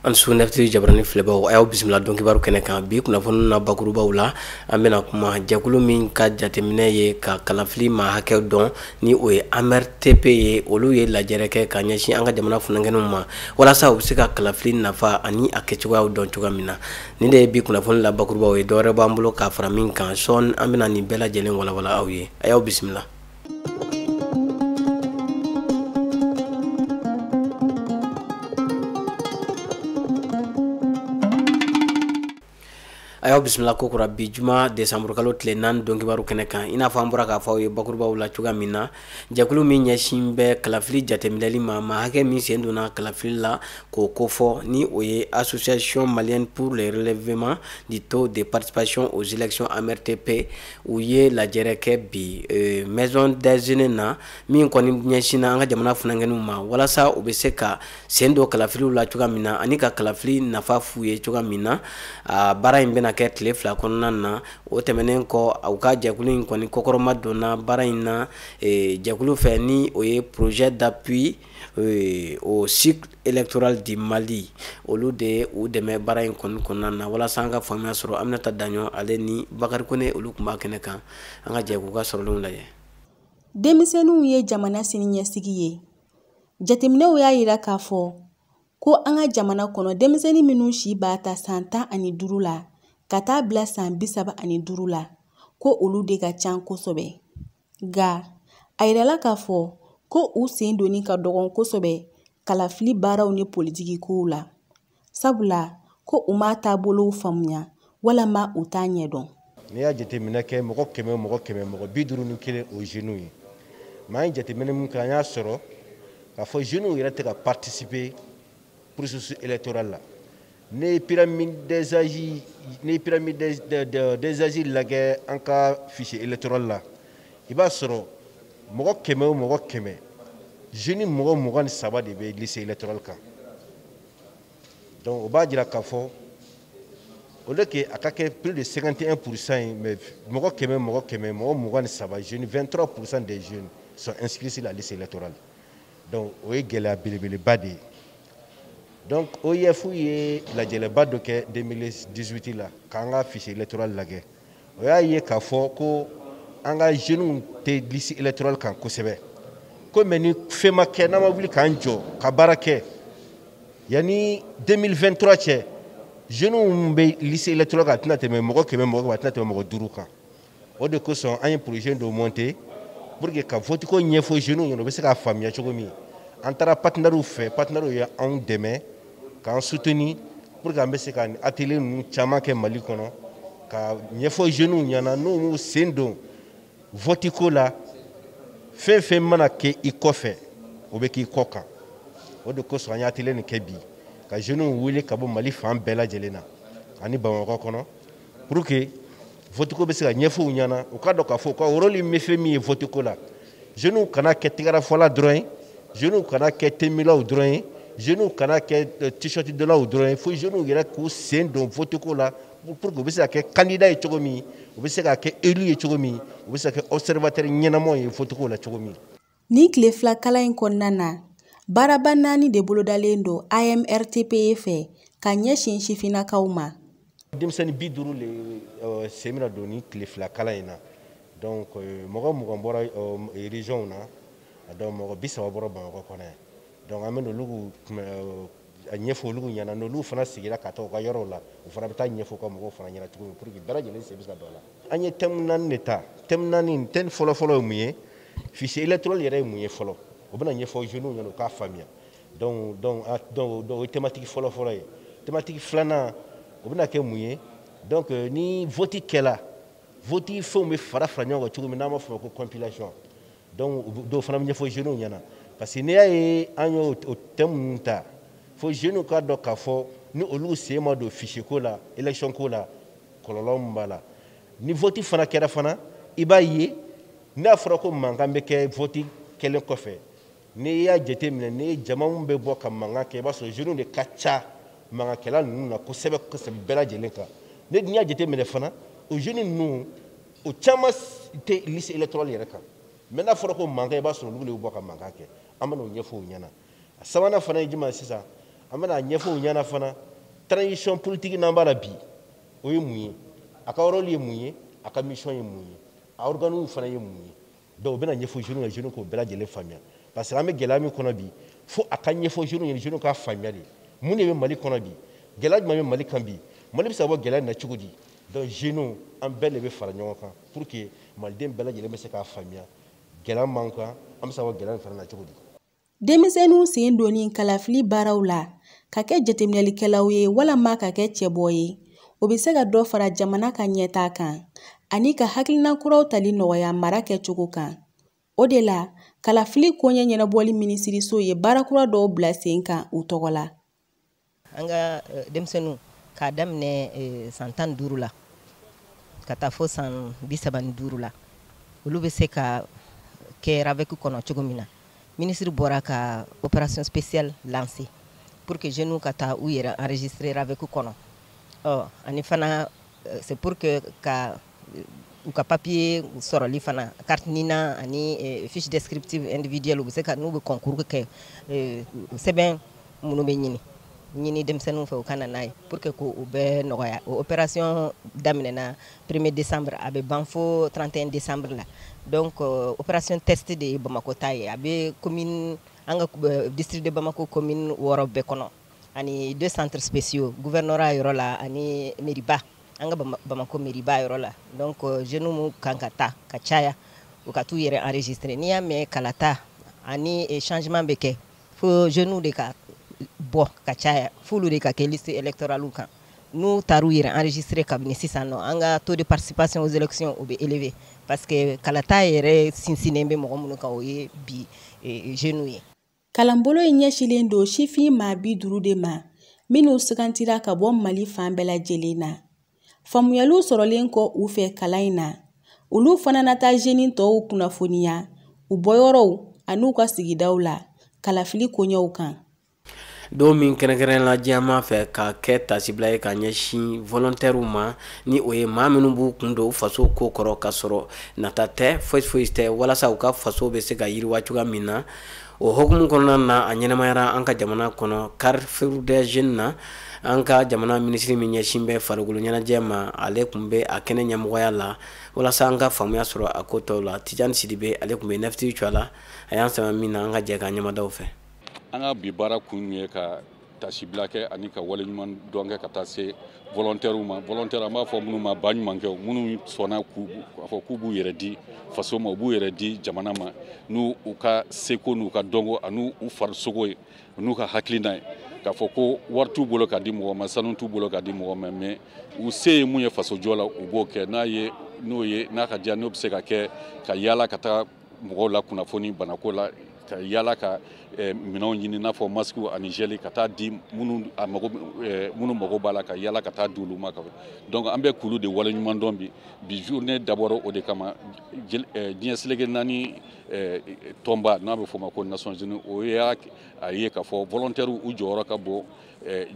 An su nɛfiti jabarani filɛbaw, a y'aw bisimila don kibaru kɛnɛ kan. Bi kunnafoni na bakurubaw la, an bɛna kuma jɛkulu min ka jateminɛ ye ka kalafili maa hakɛ dɔn, ni o ye AMRTP ye. Olu ye lajɛrɛ kɛ ka ɲɛsin an ka jamana funankɛninw ma walasa u bɛ se ka kalafili nafa ani a kɛcogoyaw dɔn cogoya min na. Nin de ye bi kunnafoni la bakurubaw ye. Dɔwɛrɛ b'an bolo k'a fara min kan sɔɔni, an bɛna nin bɛɛ lajɛlen walawala aw ye. A y'aw bisimila. A y'aw bisimila kokura bi juma desanburukalo tile 4 don kibaru kɛnɛ kan. I n'a fɔ an bɔra k'a fɔ aw ye bakurubaw la cogoya min na, jɛkulu min ɲɛsin bɛ kalafili jateminɛli ma, maa hakɛ min sen donna kalafili la k'o kofɔ, ni o ye Association malienne pour le relèvement du taux de participation aux élections AMRTP, u ye lajɛrɛ kɛ bi maison des jeunes na, min kɔni ɲɛsinna an ka jamana funankɛninw ma walasa u bɛ se ka sen don kalafiliw la cogoya min na ani ka kalafili nafa f'u ye cogoya min na. A baara in bɛna kɛ tile 2 kɔnɔna na. O tɛmɛnen kɔ, u ka jɛkulu in kɔni kɔkɔrɔma donna baara in na jɛkulu fɛ, ni o ye projet d'appui au cycle électoral du Mali. Olu de ye u dɛmɛ baara in kɔni kɔnɔna na walasa an ka faamuya sɔrɔ. Aminata Daɲɔ ale ni Bakari Kone, olu tun b'a kɛnɛ kan. An ka jɛ k'u ka sɔrɔlenw lajɛ. Denmisɛnninw ye jamana siniɲɛsigi ye. Jateminɛw y'a yira k'a fɔ ko an ka jamana kɔnɔ, denmisɛnnin minnu si b'a ta san 15 la ka taa bila san 35 la, ko olu de ka ca kosɛbɛ. Nka a yirala k'a fɔ ko u sen donni ka dɔgɔn kosɛbɛ kalafili baaraw ni politiki kow la, sabula ko u m'a taabolow faamuya walama u t'a ɲɛdɔn. N'i y'a jateminɛ kɛ, mɔgɔ 100, mɔgɔ 100, mɔgɔ 51, o ye jeunes ye. Mais an ye jateminɛ min kɛ, an y'a sɔrɔ k'a fɔ jeunes yɛrɛ tɛ ka participer processus électoral la. Ne ye pyramide des âges, ne ye pyramide des âges lajɛ an ka fichier électoral la, i b'a sɔrɔ mɔgɔ 100 o mɔgɔ 100, jeunes mɔgɔ 23 de bɛ liste électorale kan. Donc o b'a jira k'a fɔ au lieu que a ka kɛ plus de 51% ye, mais mɔgɔ 100, mɔgɔ 100, mɔgɔ 23 jeunes, 23% des jeunes sont inscrits sur la liste électorale. Donc o ye gɛlɛya belebeleba de ye. Donc OIF ye lajɛlɛba dɔ kɛ 2018 la k'an ka fichier électoral lajɛ. O y'a ye k'a fɔ ko an ka jeunes tɛ liste électorale kan kosɛbɛ. Ko mais ni fɛn ma kɛ, n'an ma wuli k'an jɔ ka baara kɛ yanni 2023 cɛ, jeunes bɛ liste électorale kan, a tɛna tɛmɛ mɔgɔ 100, mɔgɔ 100, a tɛna tɛmɛ mɔgɔ 5 kan. O de kosɔn an ye projet dɔ monter pour que ka vote ko ɲɛfɔ jeunes ɲɛna, u bɛ se k'a faamuya cogo min. An taara partenaires fɛ, partenaires ye anw dɛmɛ k'an soutenir pour que an bɛ se ka atelier ninnu caman kɛ Mali kɔnɔ ka ɲɛfɔ jeunes ɲɛna, n'u m'u sen don vote ko la, fɛn fɛn mana kɛ i kɔfɛ, o bɛ k'i kɔ kan. O de kosɔn an ye atelier nin kɛ bi ka jeunes wele ka bɔ Mali fan bɛɛ lajɛlen na ani Bamakɔ kɔnɔ pour que vote ko bɛ se ka ɲɛfɔ u ɲɛna, u ka dɔn k'a fɔ u ka rôle min fɛn min ye vote ko la. Jeunes kana kɛ tɛgɛrɛfɔla dɔrɔn ye, jeunes kana kɛ temilaw dɔrɔn ye, jeunes kana kɛ t-shirt dɔnnaw dɔrɔn ye, fo jeunes yɛrɛ k'u sen don vote ko la pour que u bɛ se ka kɛ candidat ye cogo min, u bɛ se ka kɛ élu ye cogo min, u bɛ se ka kɛ observateur ɲɛnamaw ye vote ko la cogo min. Nin tile 2 kalan in kɔnɔna na, baaraba 4 de bolodalen don AMRTP fɛ ka ɲɛsin sifinnakaw ma. Denmisɛnnin 50 le sen bɛna don nin tile 2 kalan in na. Donc mɔgɔ 20 bɔra région na, donc mɔgɔ 30 bɔra Bamakɔ kɔnɔ yan. Donc an bɛ n'olu a ɲɛfɔ olu ɲɛna, n'olu fana sigira ka taa u ka yɔrɔw la, u fana bɛ taa ɲɛfɔ u ka mɔgɔw fana ɲɛna cogo min pour que bɛɛ lajɛlen sen bɛ se ka don a la. An ye thème 4 de ta. Thème 4, thème fɔlɔ-fɔlɔ ye mun ye? Fichier électoral yɛrɛ ye mun ye fɔlɔ? O bɛna ɲɛfɔ jeunes ɲɛna u k'a faamuya. Donc o ye thématique fɔlɔ-fɔlɔ ye. Thématique filanan, o bɛna kɛ mun ye? Donc ni vote kɛla, vote fɛnw bɛ fara fara ɲɔgɔn kan cogo min, n'an b'a fɔ o ma ko compilation. Donc dɔw fana bɛ ɲɛfɔ jeunes ɲɛna. Parce que n'i y'a ye an y'o thème ninnu ta, fo jeunes k'a dɔn k'a fɔ ni olu sen ma don fichier ko la, élection ko la, kɔlɔlɔ min b'a la. Ni vote fana kɛra fana, i b'a ye n'a fɔra ko mankan bɛ kɛ vote kɛlen kɔfɛ, n'i y'a jateminɛ, ni jama min bɛ bɔ ka mankan kɛ, i b'a sɔrɔ jeunes de ka ca mankankɛla ninnu na kosɛbɛ kosɛbɛ bɛɛ lajɛlen kan. Ni dun y'a jateminɛ fana, o jeunes ninnu, o caman tɛ liste électorale yɛrɛ kan. Mais n'a fɔra ko mankan, i b'a sɔrɔ olu de bɛ bɔ ka mankan kɛ. An bɛn'o ɲɛfɔ u ɲɛna. A sabanan fana ye jumɛn ye sisan? An bɛna ɲɛfɔ u ɲɛna fana transition politique n'an b'a la bi, o ye mun ye, a ka rôle ye mun ye, a ka mission ye mun ye, a organes fana ye mun ye. Donc u bɛna ɲɛfɔ jeunes ɲɛna, jeunes k'o bɛɛ lajɛlen faamuya, parce que an bɛ gɛlɛya min kɔnɔ bi, fo a ka ɲɛfɔ jeunes ɲɛna, jeunes k'a faamuya de mun de bɛ Mali kɔnɔ bi, gɛlɛya jumɛn bɛ Mali kan bi, Mali bɛ se ka bɔ gɛlɛya in na cogo di. Donc jeunes, an bɛɛ de bɛ fara ɲɔgɔn kan pour que maliden bɛɛ lajɛlen bɛ se k'a faamuya gɛlɛya m'an kan, an bɛ se ka bɔ gɛlɛya in fana na cogo di. Denmisɛnninw sen donni kalafili baaraw la ka kɛ jateminɛlikɛlaw ye walama ka kɛ cɛbɔ ye, o bɛ se ka dɔ fara jamana ka ɲɛtaa kan ani ka hakilina kuraw tali nɔgɔya mara kɛcogo kan. O de la, kalafili koɲɛ ɲɛnabɔli minisiriso ye baara kura dɔw bila sen kan u tɔgɔ la. An ka denmisɛnninw k'a daminɛ san 15 la ka taa fo san 35 la, olu bɛ se ka kɛ RAVEC kɔnɔ cogo min na. Ministre bɔra ka opération spéciale lancer pour que jeunes ka taa u yɛrɛ enregistrer RAVEC kɔnɔ. Ɔ ani fana, c'est pour que ka u ka papier sɔrɔli fana, carte NINA ani fiche descriptive individuelle, u bɛ se ka n'u bɛ concours kɛ, sɛbɛn minnu bɛ ɲini denmisɛnninw fɛ u ka na n'a ye pour que k'o bɛɛ nɔgɔya. O opération daminɛna 1er décembre, a bɛ ban fo 31 décembre la. Donc opération test de ye Bamakɔ ta ye, a bɛ commune, an ka district de Bamako commune 6 bɛɛ kɔnɔ, ani deux centres spéciaux, gouvernorat yɔrɔ la ani mairie-ba, an ka Bamako mairie-ba yɔrɔ la. Donc jeunes mun kan ka taa ka caya, u ka t'u yɛrɛ enregistrer. N'i y'a mɛn kalata ani changement bɛ kɛ, fo jeunes de ka bɔ ka caya, f'olu de ka kɛ liste électorale kan. N'u taar'u yɛrɛ enregistrer kabini sisan nɔ, an ka taux de participation aux élections o bɛ élevé, parce que kalata yɛrɛ sinsinnen bɛ mɔgɔ minnu kan, o ye bi jeunes ye. Kalanbolo in ɲɛsinnen don sifin maa 50 de ma minnu sugantira ka bɔ Mali fan bɛɛ lajɛlen na. Faamuyaliw sɔrɔlen kɔ u fɛ kalan in na, olu fana na taa jeunes tɔw kunnafoniya u bɔyɔrɔw an'u ka sigidaw la kalafili koɲɛw kan. Don min kɛrɛnkɛrɛnla diɲɛmaa fɛ ka kɛ tasibila ye ka ɲɛsin volontaires ma, ni o ye maa minnu b'u kun don faso ko kɔrɔ ka sɔrɔ nata tɛ, foyi foyi tɛ, walasa u ka faso bɛ se ka yiriwa cogoya min na. O hukumu kɔnɔna na, a ɲɛnamayara an ka jamana kɔnɔ Carrefour des Jeunes na. An ka jamana minisiri min ɲɛsin bɛ farikolo ɲɛnajɛ ma, ale tun bɛ a kɛnɛ ɲɛmɔgɔya la walasa an ka faamuya sɔrɔ a ko tɔw la. Tijani Sidibe, ale tun bɛ Nefti Cua la, a y'an sama min na, an ka jɛ ka ɲɛmadaw fɛ. An ka bi baara kun ye ka tasibila kɛ ani ka waleɲuman dɔn kɛ ka taa se volontaires ma. Volontaire, an b'a fɔ minnu ma baɲumankɛw, minnu sɔnna k'a fɔ k'u b'u yɛrɛ di faso ma, u b'u yɛrɛ di jamana ma n'u u ka seko n'u ka dɔnko ani u farisogo ye, n'u ka hakilina ye, k'a fɔ ko wari t'u bolo ka di mɔgɔ ma, sanu t'u bolo ka di mɔgɔ ma, mais u se ye mun ye fasojɔ la, u b'o kɛ. N'a ye n'o ye n'a ka diya, n'o bɛ se ka kɛ ka yaala ka taa mɔgɔw la kunnafoni banako la, ka yaala ka minɛnw ɲini, n'a fɔ masque ani gel, ka taa di minnu a mago, minnu mago b'a la, ka yaala ka taa di olu ma. Donc an bɛ k'olu de waleɲuman dɔn bi. Bi journée dabɔra o de kama. Diɲɛ seleke 4 tɔnba n'a bɛ f'o ma ko Nations Unies, o y'a a ye k'a fɔ volontaires u jɔyɔrɔ ka bon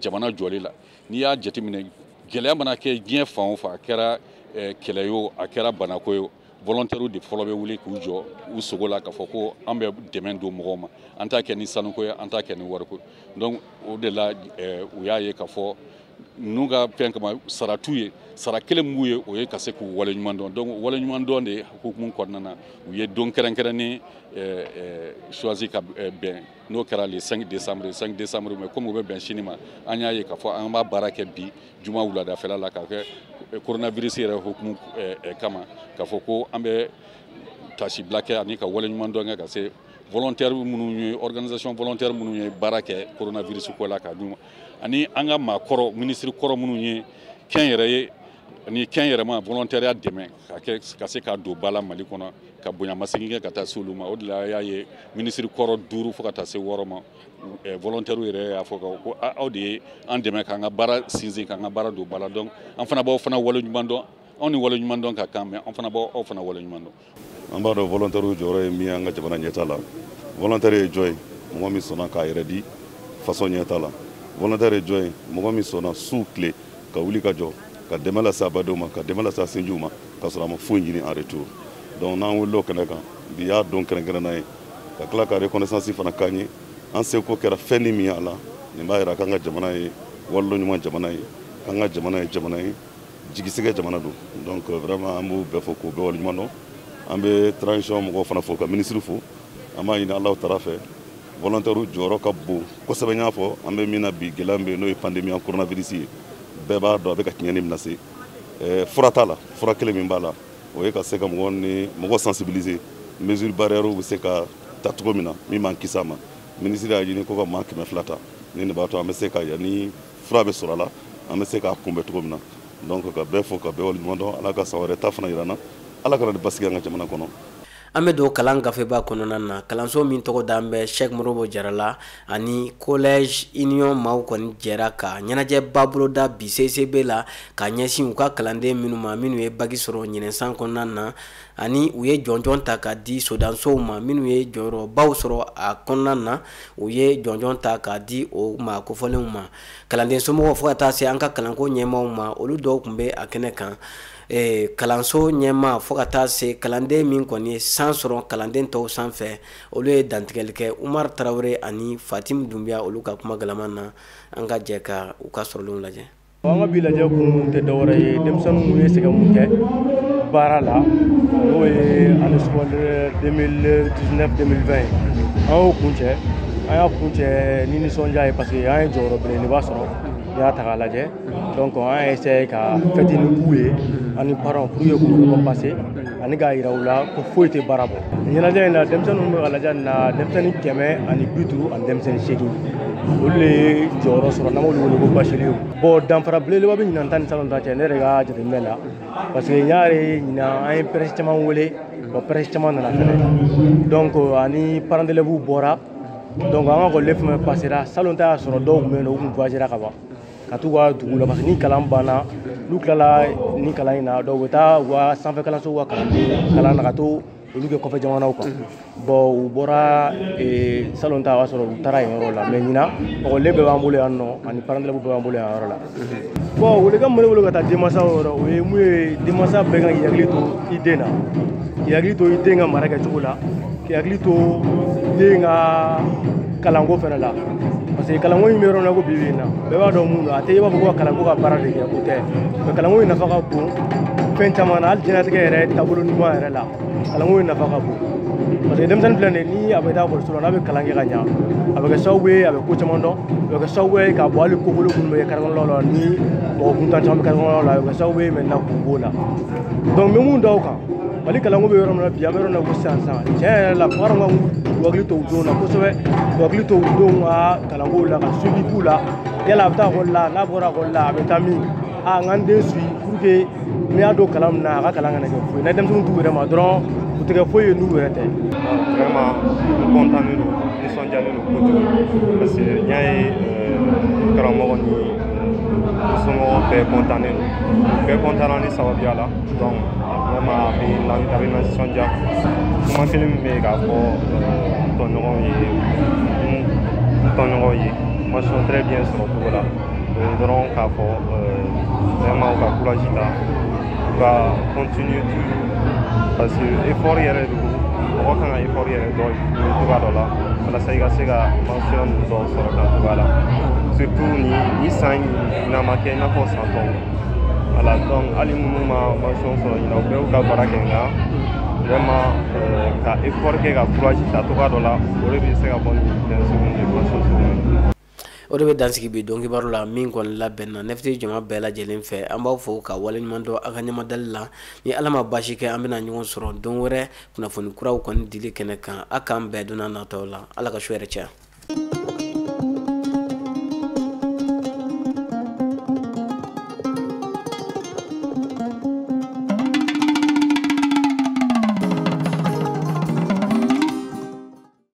jamana jɔli la. N'i y'a jateminɛ, gɛlɛya mana kɛ diɲɛ fan o fan, a kɛra kɛlɛ ye o, a kɛra banako ye o, volontaires de fɔlɔ bɛ wuli k'u jɔ u sogo la k'a fɔ ko an bɛ dɛmɛ don mɔgɔw ma, an t'a kɛ ni sanuko ye, an t'a kɛ ni wariko ye. Donc o de la, u y'a ye k'a fɔ ninnu ka fɛn kama sara t'u ye, sara kelen min b'u ye, o ye ka se k'u waleɲuman dɔn. Donc waleɲuman dɔn de hukumu kɔnɔna na, u ye don kɛrɛnkɛrɛnnen choisi ka bɛn, n'o kɛra le 5 décembre. 5 décembre, mais comme o bɛ bɛn sini ma, an y'a ye k'a fɔ an b'a baara kɛ bi juma wuladafɛla la, k'a kɛ coronavirus yɛrɛ hukumu kama, k'a fɔ ko an bɛ tasibila kɛ ani ka waleɲuman dɔn kɛ ka se volontaire minnu ye, organisation volontaire minnu ye baara kɛ coronavirus ko la ka d'u ma, ani an ka maakɔrɔ, ministre kɔrɔ minnu ye kɛnyɛrɛye ani kɛnyɛrɛma volontariat dɛmɛ ka kɛ ka se k'a don ba la Mali kɔnɔ, ka bonyamasegin kɛ ka taa se olu ma. O de la, a y'a ye ministre kɔrɔ 5 fo ka taa se 6 ma, volontaire yɛrɛ y'a fɔ ko aw de ye an dɛmɛ k'an ka baara sinsin, k'an ka baara don ba la. Donc an fana b'aw fana waleɲuman dɔn, anw ni waleɲuman dɔn ka kan, mais an fana b'aw fana waleɲuman dɔn. An b'a dɔn volontaire jɔyɔrɔ ye min ye an ka jamana ɲɛta la. Volontaire ye jɔn ye? Mɔgɔ min sɔnna k'a yɛrɛ di faso ɲɛta la. Volontaire ye jɔn ye? Mɔgɔ min sɔnna su tile ka wuli ka jɔ ka dɛmɛ lase a badenw ma, ka dɛmɛ lase a sinjiw ma, ka sɔrɔ a ma foyi ɲini en retour. Donc n'an wulila o kɛnɛ kan bi, y'a don kɛrɛnkɛrɛnna ye ka tila ka reconnaissance fana k'an ye, an seko kɛra fɛn ni min ye a la. Nin b'a yira k'an ka jamana ye walilo ɲuman jamana ye, k'an ka jamana ye jamana ye jigisɛgɛ jamana don. Donc vraiment an b'u bɛɛ fo k'u bɛɛ waleɲuman dɔn. An bɛ transition mɔgɔw fana fo, ka ministre fo. An b'a ɲini Alahu taala fɛ, volontaire jɔyɔrɔ ka bon kosɛbɛ. N y'a fɔ, an bɛ min na bi, gɛlɛya min bɛ yen, n'o ye pandémie coronavirus ye, bɛɛ b'a dɔn a bɛ ka tiɲɛni min lase. Fura t'a la. Fura kelen min b'a la, o ye ka se ka mɔgɔ ni mɔgɔ sensibiliser, mesure barrière bɛ se ka ta cogo min na, min b'an kisi a ma. Ministre y'a ɲini ko ka maa 200 ta. Ni nin b'a to an bɛ se ka, yanni fura bɛ sɔrɔ a la, an bɛ se k'a kunbɛn cogo min na. Donc ka bɛɛ fo, ka bɛɛ waleɲuman dɔn. Ala ka san wɛrɛ ta fana yira n na. Ala kana ni basigi an ka jamana kɔnɔ. An bɛ don kalan gafeba kɔnɔna na. Kalanso min tɔgɔ da an bɛ Cheikh Modibo Jara la ani Collège Union maaw kɔni jɛra ka ɲɛnajɛba boloda bi CCB la, ka ɲɛsin u ka kalanden minnu ma, minnu ye bac sɔrɔ ɲinɛsan kɔnɔna na, ani u ye jɔnjɔn ta ka di sodansow ma minnu ye jɔyɔrɔbaw sɔrɔ a kɔnɔna na. U ye jɔnjɔn ta k'a di o maa kofɔlenw ma, kalanden somɔgɔw, fo ka taa se an ka kalanko ɲɛmaaw ma, olu dɔw tun bɛ a kɛnɛ kan. Kalanso ɲɛmaa, fo ka taa se kalanden min kɔni ye san sɔrɔ kalanden tɔw sanfɛ, olu ye dantigɛli kɛ. Umar Tarawele ani Fatim Dunbiya, olu ka kuma galama na, an ka jɛ ka u ka sɔrɔlenw lajɛ. An ka bi lajɛ kun tɛ dɔwɛrɛ ye, denmisɛnninw ye sɛgɛn mun kɛ baara la, n'o ye année scolaire 2019 2020 ye, an y'o kuncɛ. An y'a kuncɛ ni nisɔndiya ye, parce que an ye jɔyɔrɔ belebeleba sɔrɔ. N'i y'a ta k'a lajɛ, donc an y'a essayé ka fête ni k'u ye ani parents, pour que k'u récompenser ani k'a yira u la ko foyi tɛ baara bɔ. Ɲɛnajɛ in na, denmisɛnninw bɛ ka lajɛ nin na, denmisɛnnin 150 ani denmisɛnnin 8, olu de ye jɔyɔrɔ sɔrɔ, n'an b'olu wele ko bachelier. Bon, danfara belebeleba bɛ ɲinan ta ni salon ta cɛ, ne yɛrɛ ka jateminɛ la, parce que n y'a ye ɲinan an ye presse caman wele, bon, presse caman nana fɛnɛ, donc ani parents d'élèves bɔra. Donc an ka ekɔliden fɛn fɛn passera salon ta, y'a sɔrɔ dɔw tun bɛ yen nɔ, u tun voyagera ka ban ka t'u ka dugu la, parce que ni kalan banna, n'u tilala ni kalan in na, dɔw bɛ taa u ka sanfɛ kalanso ka kalanden kalan na ka to olu kɛ kɔfɛ jamanaw kan. Bon, u bɔra salon ta, o y'a sɔrɔ u taara yen yɔrɔ la. Mais ɲinan, ekɔliden bɛɛ b'an bolo yan nɔ, ani parents d'élèves bɛɛ b'an bolo yan yɔrɔ la. Bon, welekan min bɛ ne bolo ka taa denmansaw yɔrɔ, o ye mun ye? Denmansa bɛɛ kan k'i hakili to i den na, k'i hakili to i den ka mara kɛcogo la, k'i hakili to den ka kalanko fɛnɛ la, parce que kalanko in bɛ yɔrɔ min na ko bi bi in na, bɛɛ b'a dɔn mun don. A tɛ i b'a fɔ ko ka kalanko ka baara de kɛ, o tɛ, mais kalanko in nafa ka bon fɛn caman na, hali diɲɛlatigɛ yɛrɛ taabolo ɲuman yɛrɛ la, kalanko in nafa ka bon. Parce que denmisɛnnin filɛ nin ye, ni a bɛ taa ekɔliso la, n'a bɛ kalan kɛ ka ɲa, a bɛ kɛ sababu ye a bɛ ko caman dɔn, a bɛ kɛ sababu ye ka bɔ hali kokolo minnu bɛ kɛ carré kɔnɔnaw la, ni mɔgɔ kuntan caman bɛ carré kɔnɔnaw la, a bɛ kɛ sababu ye maintenant k'u b'o la. Donc n bɛ mun da o kan, Mali kalanko bɛ yɔrɔ min na bi, an bɛ yɔrɔ min na ko sisan sisan, tiɲɛ yɛrɛ la, parents kan k'u hakili to u denw na kosɛbɛ, k'u hakili to u denw ka kalanko la, ka suivi k'u la. Yala a bɛ taa ekɔli la, n'a bɔra ekɔli la, a bɛ taa min? A n ka n den suit pour que n'i y'a don kalan min na, a ka kalan kana kɛ foyi. Na denmisɛnninw t'u yɛrɛ ma dɔrɔn, u tɛ kɛ foyi ye n'u yɛrɛ tɛ. Vraiment, n content don, nisɔndiyalen don kojugu, parce que n y'a ye karamɔgɔ ni somɔgɔw bɛɛ content don, bɛɛ content ni sababuya la. Donc vraiment, a bɛ na nisɔndiya. Kuma kelen min bɛ yen k'a fɔ n tɔɲɔgɔnw ye, n tɔɲɔgɔnw ye mention très bien sɔrɔ cogo la, o ye dɔrɔn k'a fɔ vraiment u ka courage ta, u ka continuer toujours, parce que effort yɛrɛ de don. Mɔgɔ kan ka effort yɛrɛ dɔ ye cogoya dɔ la walasa i ka se ka mention ninnu dɔw sɔrɔ kan cogoya la, surtout ni san in n'a ma kɛ i n'a fɔ san tɔw. Voilà, donc hali minnu ma mention sɔrɔ ɲinan, u bɛɛ y'u ka baara kɛ, nka vraiment ka effort kɛ, ka courage ta cogoya dɔ la, o de bɛ se ka bɔ ni fɛn sugu ye, mention sugu ye. O de bɛ dansigi bi don kibaru la min kɔni labɛnna nɛfiti jama bɛɛ lajɛlen fɛ. An b'aw fo ka waleɲuman dɔn aw ka ɲɛmadali la. Ni Ala ma baasi kɛ, an bɛna ɲɔgɔn sɔrɔ don wɛrɛ kunnafoni kuraw kɔni dili kɛnɛ kan. A k'an bɛɛ donna nataw la. Ala ka su yɛrɛ caya.